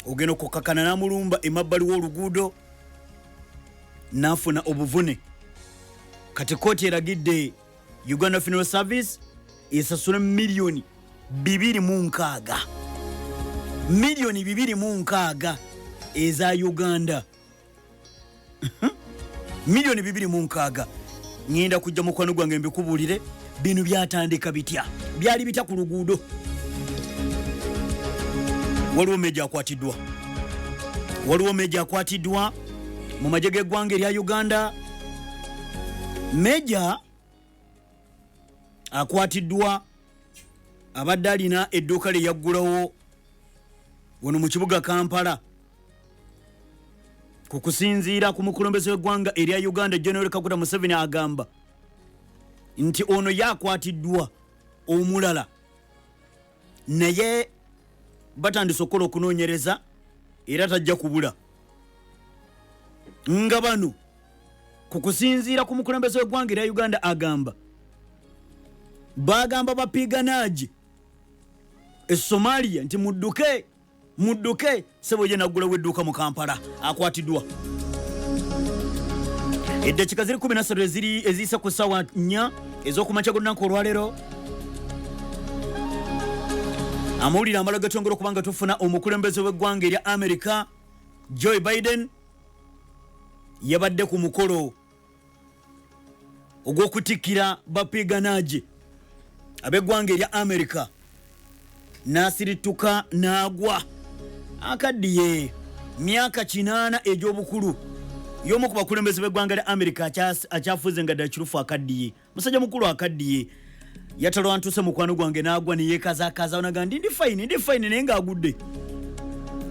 Ogenda okukakana n'amulumba emabbali w'oluguudo n'afuna obuvune. Kati kooti eragidde Uganda Funeral Service esasule 260 miliyoni, 260 miliyoni eza Uganda, 260 miliyoni. Ŋŋenda kujja, mukwano gwange, mbikubuulire bino byatandika bitya, byali bitya ku luguudo. Waliwo meja akwatiddwa, waliwo meja akwatiddwa mu magye g'eggwanga erya Uganda. Meja akwatiddwa abadde alina edduuka lye yaggulawo wano mu kibuga Kampala. Ku kusinziira ku mukulembeze w'eggwanga erya Uganda, General Kaguta Museveni, agamba nti ono yakwatiddwa, omulala naye batandise okukola okunoonyereza era tajja kubula. Nga bano, ku kusinziira ku mukulembeze w'eggwanga erya Uganda, agamba bagamba bapiganaaji e Somalia nti mudduke, mudduke. Sebo ye naggulawo edduuka mu Kampala, akwatiddwa. Eddakiika ziri 13 eziri eziyise ku ssaawa 4 ez'okumakya g'olunaku olwaleero. Amawulire amala gatongera okuba nga tufuna, omukulembeze w'eggwanga erya America, Joe Biden, yabadde ku mukolo ogw'okutikkira bapiganaaje ab'eggwanga erya America, n'asirituka n'agwa. Akaddiye myaka 80 egy'obukulu, y'omu ku bakulembeze b'eggwanga lya America akyafuze nga ddala kirufu. Akaddiye, musajja mukulu akaddiye. Yatalwantuse, mukwano gwange, n'agwa neyekazakaza naga ndi ndi fine, ndi fine, naye ng'agudde.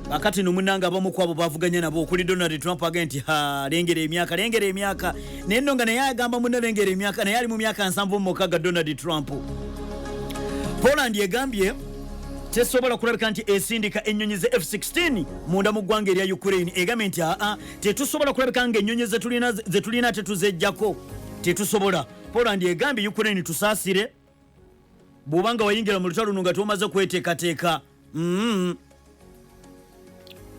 Kakati no munange, abamu ku abo bavuganya nabo okuli Donald Trump agambye nti, "Ha, lengera emyaka, lengera emyaka." Naye nno nga naye agamba munne lengera emyaka, naye ali mu myaka 76, Donald Trump. Poland egambye tesobola kulabika nti esindika ennyonyi ze F16 munda mu ggwanga erya Ukraine. Egambye nti aa, tetusobola kulabika nga ennyonyi zetulina tetuzejjako, tetusobola. Poland egambye Ukraine, tusaasire, bw'oba nga wayingira mu lutalo luno nga tomaze kweteekateeka.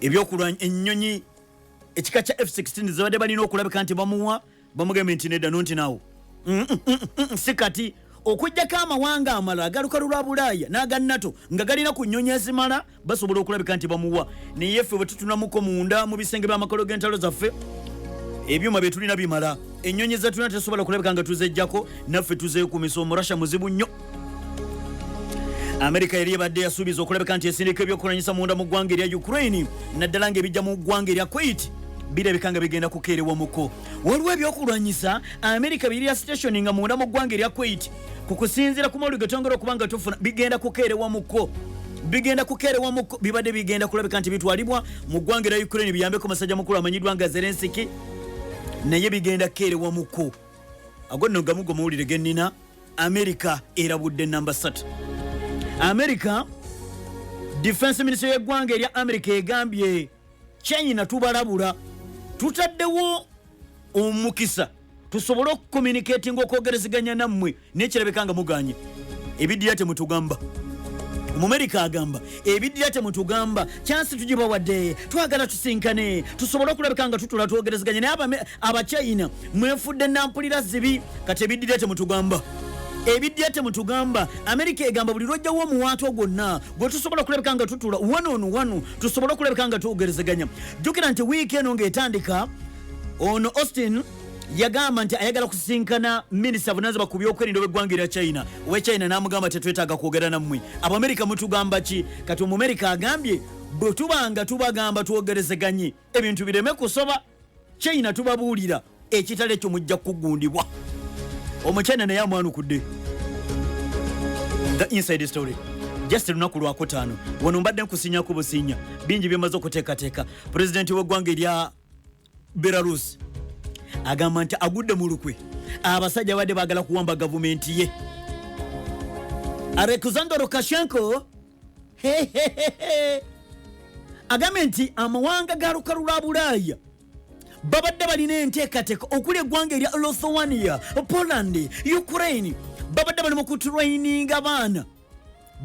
Ebyokulwanya ennyonyi ekika kya F16 zibadde balina okulabika nti bamuwa, bamugambye nti nedda, nonti naawo si kati. Okugjako amawanga amalala agalukalu lwa Bulaaya n'aga NATO nga galina ku nnyonyi ezimala, basobola okulabika nti bamuwa, naye ffe bwe tutunamuko munda mu bisenge by'amakolo g'entalo zaffe, ebyuma bye tulina bimala, ennyonyi zetulina tesobola kulabika nga tuzejjako, naffe tuzeekumisa. Omurasha muzibu nnyo. Amerika yali ebadde yasuubiza okulabika nti esindika ebyokulwanyisa munda mu ggwanga erya Ukraine, naddala ng'ebijja mu ggwanga erya Kuwait birabika nga bigenda kukeerewamuko. Waliwo ebyokulwanyisa Amerika biri ya station nga munda mu ggwanga erya Kuwait. Ku kusinziira ku mawulire getwongera okuba nga tufuna, bigenda kukeerewamuko, bigenda kukeerewamuko. Bibadde bigenda kulabika nti bitwalibwa mu ggwanga erya Ukraine biyambeko musajja mukulu amanyiddwa nga Zelensky, naye bigenda kukeerewamuko. Ago nno gamu go mawulire gennina. Amerika erabudde namba 3. Amerika, defense ministry y'eggwanga erya Amerika egambye China, tubalabula, tutaddewo omukisa tusobole okucommunicatinga, okwogerezeganya nammwe, naye kirabika nga muganye. Ebiddira temutugamba. Omumerika agamba ebiddira temutugamba, chance tugibawadde, twagala tusinkane tusobole okulabika nga tutula twogerezeganye, naye Abachina mwefudde nampulira zibi. Kati ebiddira temutugamba, ebiddira temutugamba. Amerika egamba buli lwojjawo omuwaatwa gwonna gwe tusobola okulabika nga tutula wano ono wano tusobole okulabika nga twogerezeganya. Jjukira nti wiiki eno ng'etandika, ono Austin yagamba nti ayagala kusisinkana minisita avunanyizibwa ku byokwerinda ow'eggwanga erya China. Owe China n'amugamba tetwetaaga kwogera nammwe. Abamerika mutugamba ki? Kati Omumerika agambye bwe tuba nga tubagamba twogerezeganye ebintu bireme kusoba, China tubabuulira ekitale ekyo mujja kukugundibwa. Omuchina naye amwanukudde. The Inside Story, just lunaku lwakutaano. Wano mbadde nkusinyako businya, bingi byemaze okuteekateeka. Pulezidenti w'eggwanga erya Belarus agamba nti agudde mu lukwe, abasajja badde baagala kuwamba gavumenti ye. Alexander Lukashenko agambye nti amawanga ga lukalu lwa Bulaaya babadde balina enteekateeka okuli eggwanga erya Lithuania, Poland, Ukraine, babadde bali mu kutraininga baana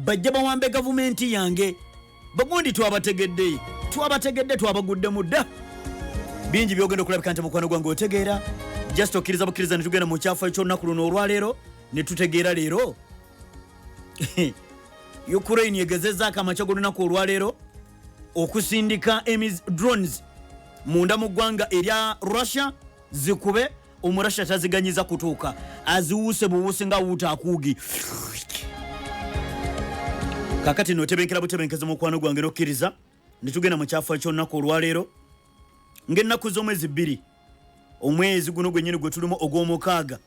bajja bawambe gavumenti yange. Bagundi twabategedde. Twabategedde, twabaguddemu dda. Bingi byogenda okulabika nti mukwano gwange otegeera, just okkiriza bukkiriza ne tugenda mu kyafa eky'olunaku luno olwaleero ne tutegeera leero Ukraine egezezaako amakya g'olunaku olwaleero okusindika drones munda mu ggwanga erya Russia zikube Omurussia. Taziganyiza kutuuka, aziwuuse buwuusi nga wuuta akuugi. Kakati notebenkera butebenkeza, mukwano gwange, nokkiriza netugenda mu kyafa ky'olunaku olwaleero ng'ennaku z'omwezi 2, omwezi guno gwennyini gwe tulimu ogw'omukaaga,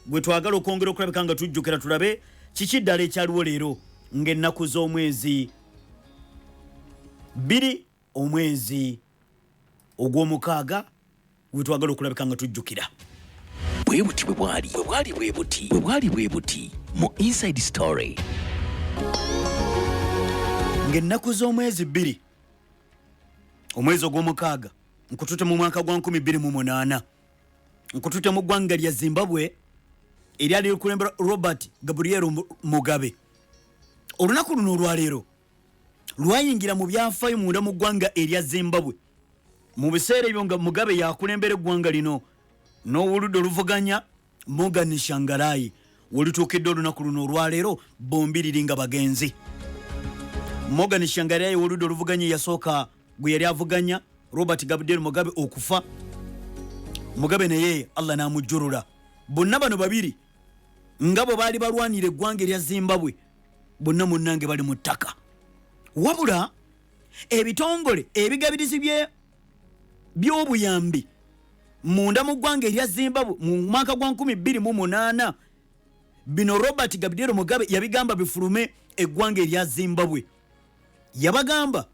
gwe twagala okwongera okulabika nga tujjukira, tulabe kiki ddala ekyaliwo leero ng'ennaku z'omwezi 2, omwezi ogw'omukaaga, gwe twagala okulabika nga tujjukira. Bwe buti bwe bwali, bwe bwali bwe buti, bwe bwali bwe buti mu Inside Story. Ng'ennaku z'omwezi 2, omwezi ogw'omukaaga, nkutute mu mwaka gwa 2008, nkutute mu ggwanga lya Zimbabwe eryali likulembera Robert Gabriel Mugabe. Olunaku luno olwaleero lwayingira mu byafaayo munda mu ggwanga erya Zimbabwe. Mu biseera ebyo nga Mugabe yakulembera eggwanga lino n'owoludda oluvuganya Morgan Tsvangirai. Welituukidde olunaku luno olwaleero, bombiriri nga bagenzi. Morgan Tsvangirai owoludda oluvuganya yasooka gwe yali avuganya Robert Gabriel Mugabe okufa, Mugabe naye Allah n'amujjulula. Bonna bano babiri nga bwe baali balwanira eggwanga erya Zimbabwe, bonna munnange bali mu ttaka. Wabula ebitongole ebigabirizi by'obuyambi munda mu ggwanga erya Zimbabwe mu mwaka gwa 2008, bino Robert Gabriel Mugabe yabigamba bifulume eggwanga erya Zimbabwe. Yabagamba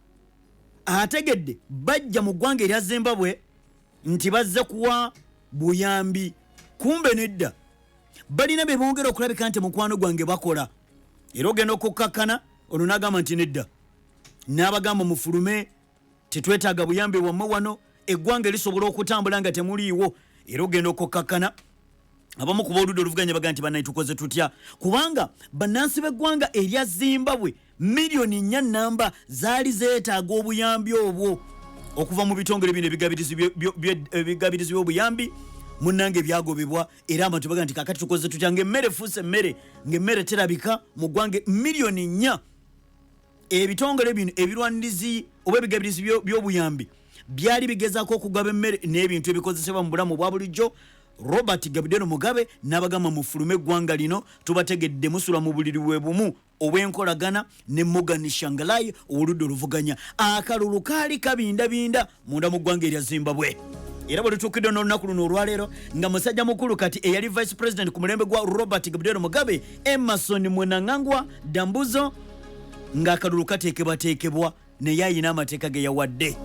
ategedde bajja mu ggwanga erya Zimbabwe nti bazze kuwa buyambi, kumbe nedda, balina be bongera okulabika nti mukwano gwange bakola. Era ogenda okukkakkana ono n'agamba nti nedda, n'abagamba mufulume, tetwetaaga buyambi bwammwe wano, eggwanga lisobola okutambula nga temuliiwo. Era ogenda okukkakkana abamu ku booludda oluvuganya baga nti bannaye, tukoze tutya? Kubanga bannansi b'eggwanga erya Zimbabwe miliyoni 4 namba zaali zeetaaga obuyambi obwo okuva mu bitongole bino ebigabirizi by'obuyambi. Munnange, byagobebwa. Era abantu baga nti kakati tukoze tutya ng'emmere efuuse emmere, ng'emmere terabika mu ggwanga miliyoni 4? Ebitongole bino ebirwanirizi oba ebigabirizi by'obuyambi byali bigezaako okugaba emmere n'ebintu ebikozesebwa mu bulamu obwa bulijjo. Robert Gabriel Mugabe n'abagamba mufulume eggwanga lino, tubategedde musula mu buliri bwe bumu obw'enkolagana ne Morgan Tsvangirai owoludda oluvuganya. Akalulu kaali kabindabinda munda mu ggwanga erya Zimbabwe. Era bwe lutuukidde n'olunaku luno olwaleero nga musajja mukulu kati eyali vice president ku mulembe gwa Robert Gabriel Mugabe, Emmerson Mnangagwa Dambudzo, ng'akalulu kateekebwateekebwa, naye ayina amateeka ge yawadde.